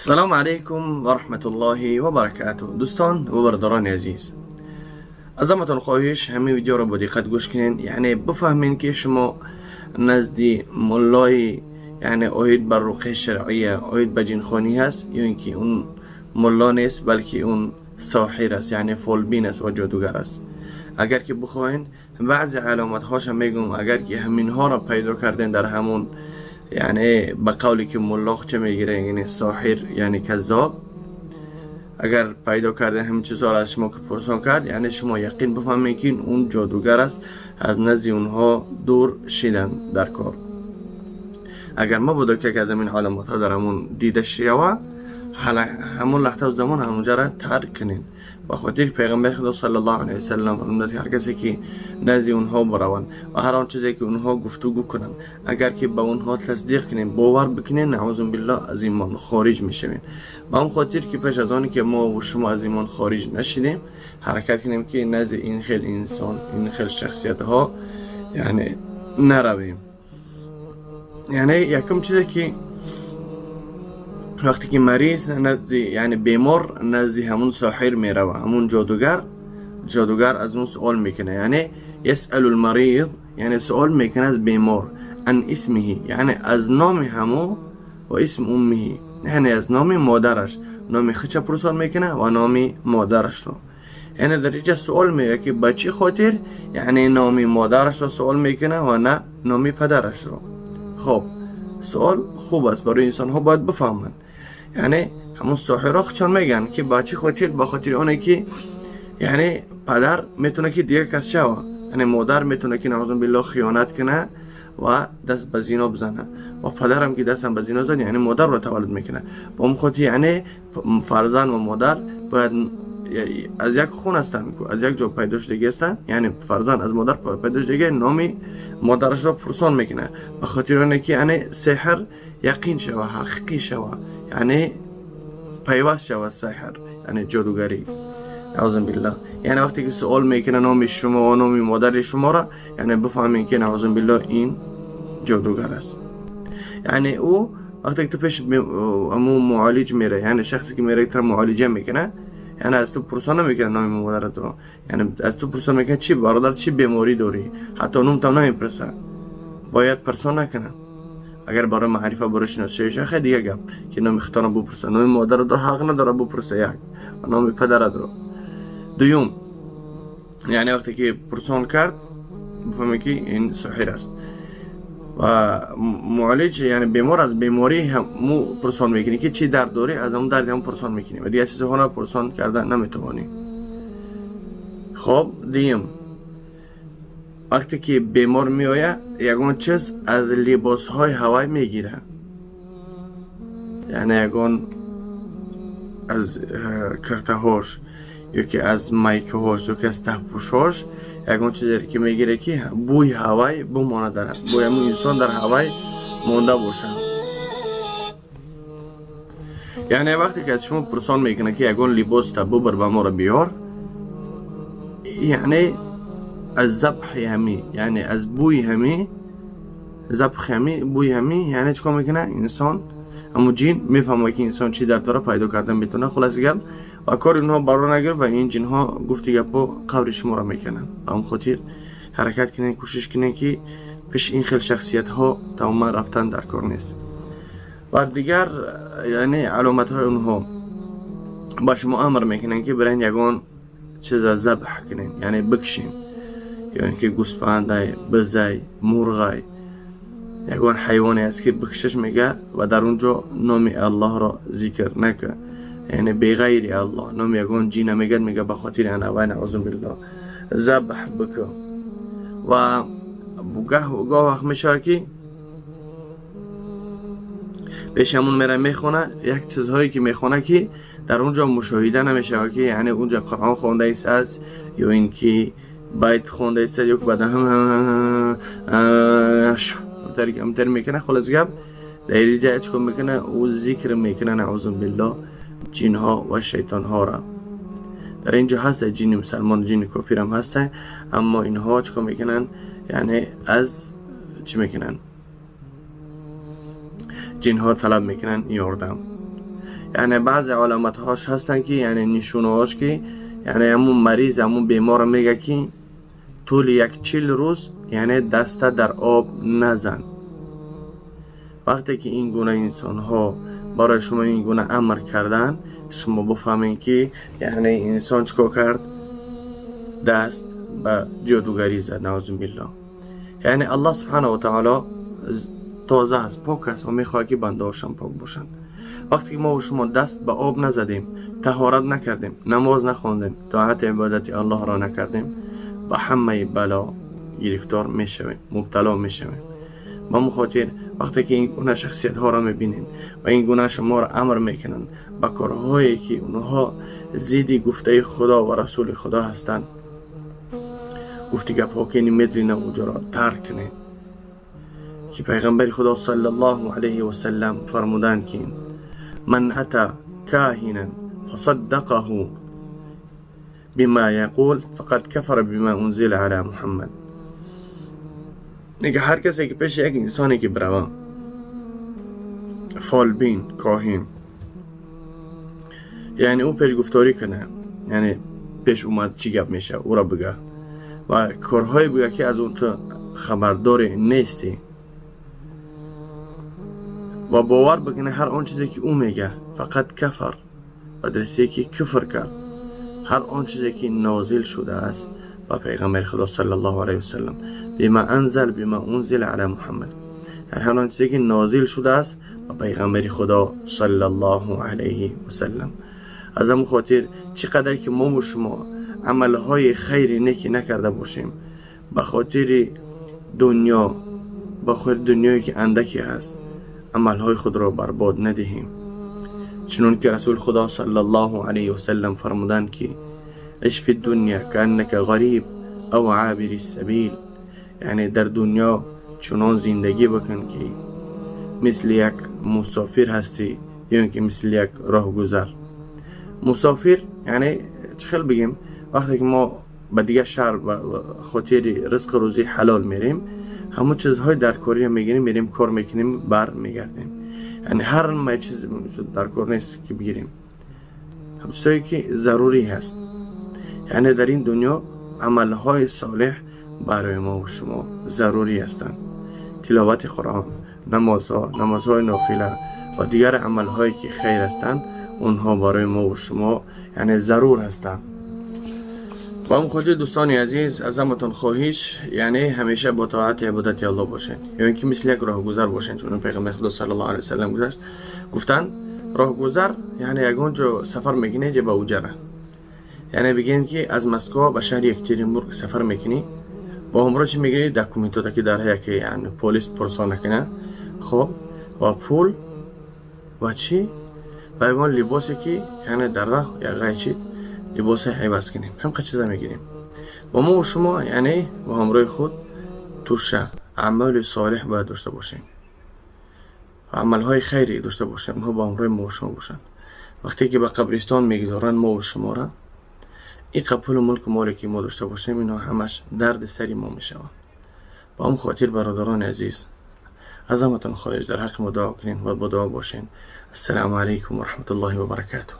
Салом алейкум ва раҳматуллоҳи ва баракатуҳ. Дӯстон ва бародарони азиз, аз ҳаматон хоҳиш, ҳамин видеоро бо диққат гӯш кунед, яъне бифаҳмед, ки шумо назди муллои, яъне оид ба руқияи шаръия, оид ба ҷинхонӣ ҳаст ё ин ки он мулло нест, балки он соҳир аст, яъне фолбин аст ва ҷодугар аст. Агар ки бихоҳед, баъзе аломатҳоша мегӯм. Агар ки ҳаминҳоро пайдо кардем дар ҳамун, яъне ба қавле ки мулло ча мегирад, яъне соҳир, яъне каззоб, агар пайдо карда ҳамин чизҳоро аз шумо ки пурсон кард, яъне шумо яқин бифаҳмед, ки он ҷодугар аст, аз назди онҳо дур шидан дар кор. Агар мабодо ки яке аз ҳамин аломатҳо дар ҳамун дида шава, ҳамон лаҳза замон ҳамонҷара тарк кунед. Ба хотири پیغمبر خدا صلی الله علیه وسلم فرمودند که هر کسی که نزد اونها بروند و هر آن چیزی که اونها گفتگو کنند، اگر که به اونها تصدیق کنیم، باور بکنیم، نعوذ بالله، از ایمان خارج میشویم. به هم خاطر که پیش از آنی که ما و شما از ایمان خارج نشدیم، حرکت کنیم که نزد این خیل انسان، این خیل شخصیت ها یعنی نرویم. یعنی یکم چیزی که وقتی که مریض نزد، یعنی بیمار نزد همون ساحر میروه، همون جادوگر، جادوگر از اون سوال میکنه، یعنی يسأل المريض، یعنی سوال میکنه از بیمار، عن اسمه، یعنی از نام همو، و اسم امه، یعنی از نام مادرش. نام خودش پرسان میکنه و نام مادرش رو. یعنی در اینجا سوال میگه که به چی خاطر یعنی نام مادرش رو سوال میکنه و نه نام پدرش رو؟ خب، سوال خوب است برای انسان ها، باید بفهمند. یعنی همون ساحرها خودشان میگن که با چی خاطر. با خاطر اونه که یعنی پدر میتونه که دیگه کس شوه، یعنی مادر میتونه که نعوذ بالله خیانت کنه و دست به زینا بزنه و پدرم که دستم به زینا زد، یعنی مادر رو تولد میکنه. با اون خاطر یعنی فرزند و مادر باید از یک خون هستن، از یک جا پیدا شدگی هستن، یعنی فرزند از مادر پیدا شدگی، نامی مادرش را پرسان میکنه، به خاطر اینه که یعنی سحر یقین شوه، حقیقی شوه، یعنی پیوست شوه سحر، یعنی جادوگری، نعوذ بالله. یعنی وقتی که سوال میکنه نام شما و نام مادر شما را، یعنی بفهمین که نعوذ بالله این جادوگر است. یعنی او وقتی که تو پیش امو معالج میره، یعنی شخصی که میره تر معالجه میکنه، یعنی از تو پرسان نمیکنه نام مادرت رو، یعنی از تو پرسان میکنه چی برادر، چی بیماری داری؟ حتی نوم تم نمیپرسه. باید پرسان نکنه. اگر برای معرفه، برای شناسایی خیلی دیگه گپ که نام خودتان بپرسه. نام مادر رو حق نداره بپرسه، یک، و نام پدرت رو. دوم، یعنی وقتی که پرسان کرد، بفهمی که این ساحر است. و معالج، یعنی بیمار از بیماری هم مو پرسان میکنی که چی درد داری، از اون درد هم پرسان میکنی و دیگه چیزها پرسان کردن نمیتوانی. خب، دیم وقتی که بیمار میآید، یگان چیز از لباس های هوای میگیره، یعنی یگان از کرته هاش یا که از مایکه هاش یا که از تهپوش، یگان چیزی که میگیره که بوی هوای بمانه، در بوی همون انسان در هوای مونده باشه. یعنی وقتی که از شما پرسان میکنه که یگان لباس تا ببر و ما رو بیار، یعنی از ذبح همی، یعنی از بوی همی، ذبح همی، بوی همی، یعنی چیکار میکنه انسان، اما جین میفهمه که انسان چی درد داره، پیدا کردن میتونه. خلاص گپ و کار اینها برا نگرفت و این جن ها گفتی گپا قبر شما را میکنن. به اون خاطر حرکت کنین، کوشش کنین که پیش این خیل شخصیت ها تماما رفتن در کار نیست. و دیگر یعنی علامت های اونها، با شما امر میکنن که برین یگان چیز ذبح کنین، یعنی بکشین، یا اینکه گوسپندای، بزای، مرغای، یگان حیوانی است که بکشش میگه و در اونجا نام الله را ذکر نکه، یعنی بغیر الله، نام یگان جین میگه، میگه به خاطر انا و نعوذ بالله ذبح بکن. و گاه گاه وقت میشه که پیش همون میره میخونه، یک چیزهایی که میخونه که در اونجا مشاهده نمیشه که یعنی اونجا قرآن خونده است یا اینکه بیت خونده است یا که بعد هم تر میکنه. خلاص گپ، در اینجا چیکار میکنه؟ او ذکر میکنه نعوذ بالله جن ها و شیطان ها را. در اینجا هست جن مسلمان، جن کافر هم هست، اما اینها چیکار میکنن؟ یعنی از چی میکنن؟ جن ها طلب میکنن یاردم. یعنی بعضی علامت هاش هستن که یعنی نشونه هاش که یعنی همون مریض همون بیمار میگه که طول یک 40 روز یعنی دست در آب نزن. وقتی که این گونه انسان ها برای شما این گونه امر کردن، شما بفهمین که یعنی انسان چیکار کرد؟ دست به جادوگری زد، نعوذ بالله. یعنی الله سبحانه و تعالی تازه است، پاک است و میخواد که بنده هاشم پاک باشند. وقتی که ما و شما دست به آب نزدیم، طهارت نکردیم، نماز نخواندیم، طاعت عبادت الله را نکردیم، به همه بلا گرفتار میشویم، مبتلا میشویم. به خاطر وقتی که این گونه شخصیت ها را میبینین و این گونه شما را امر میکنن به کارهایی که اونها ضد گفته خدا و رسول خدا هستند، گفتی گپ ها که نمیدونین اونجا را ترک کنین. که پیغمبر خدا صلی الله علیه و سلم فرمودند که من اتى كاهنا فصدقه بما يقول فقد كفر بما انزل على محمد. میگه هر کسی که پیش یک انسانی که بروه، فالبین، کاهن، یعنی او پیش گفتاری کنه، یعنی پیش اومد چی گپ میشه او را بگه و کارهای بگه که از اون تو خبردار نیستی و باور بکنه هر آن چیزی که او میگه، فقد کفر، و درسته که کفر کرد هر آن چیزی که نازل شده است و پیغمبر خدا صلی الله علیه وسلم، بما انزل بما انزل علی محمد، یعنی هر آن چیزی که نازل شده است و پیغمبر خدا صلی الله علیه وسلم. از همون خاطر چقدر که ما و شما عملهای خیر نیکی نکرده باشیم، به خاطر دنیا، به خاطر دنیایی که اندکی هست، عملهای خود را برباد ندهیم. چنون که رسول خدا صلی الله علیه وسلم فرمودند که عش فی الدنیا کأنک غریب او عابر السبیل، یعنی در دنیا چنان زندگی بکن که مثل یک مسافر هستی یا اینکه مثل یک راهگذر. مسافر یعنی چه بگیم، وقتی که ما به دیگه شهر به خاطر رزق روزی حلال میریم، همون چیزهای درکاری میگیریم، میریم کار میکنیم، بر میگردیم. یعنی هر ما چیز در کار نیست که بگیریم، چیزهایی که ضروری هست. یعنی در این دنیا عملهای صالح برای ما و شما ضروری هستند. تلاوت قرآن، نمازها، نمازهای نافله و دیگر عملهایی که خیر هستند، اونها برای ما و شما یعنی ضرور هستند. با هم خاطر دوستان عزیز، از همتون خواهش، یعنی همیشه با طاعت عبادت الله باشین، یا اینکه مثل یک راهگذر باشین. چون پیغمبر خدا صلی الله علیه و سلم گذشت گفتن راهگذر یعنی یگان جا سفر میکنه جا به اوجره، یعنی بگین که از مسکو به شهر یکترینبورگ سفر میکنی، با همراه چی میگیری؟ document که در یک یعنی پلیس پرسان نکنه، خب و پول و چی و یگان لباسی که یعنی در راه یا غیچید لباس عوض کنیم، هم چیزا میگیریم با ما و شما. یعنی با همراه خود توشه اعمال صالح باید داشته باشیم و عملهای خیری داشته باشیم، اونها با همراه ما و شما باشن. وقتی که به قبرستان میگذارن ما و شما را، این پول و ملک و مالی که ما داشته باشیم، اینا همش درد سری ما میشوند. با هم خاطر برادران عزیز، از همتون خواهش در حق ما دعا کنین و با دعا باشین. السلام علیکم و رحمت الله و برکاته.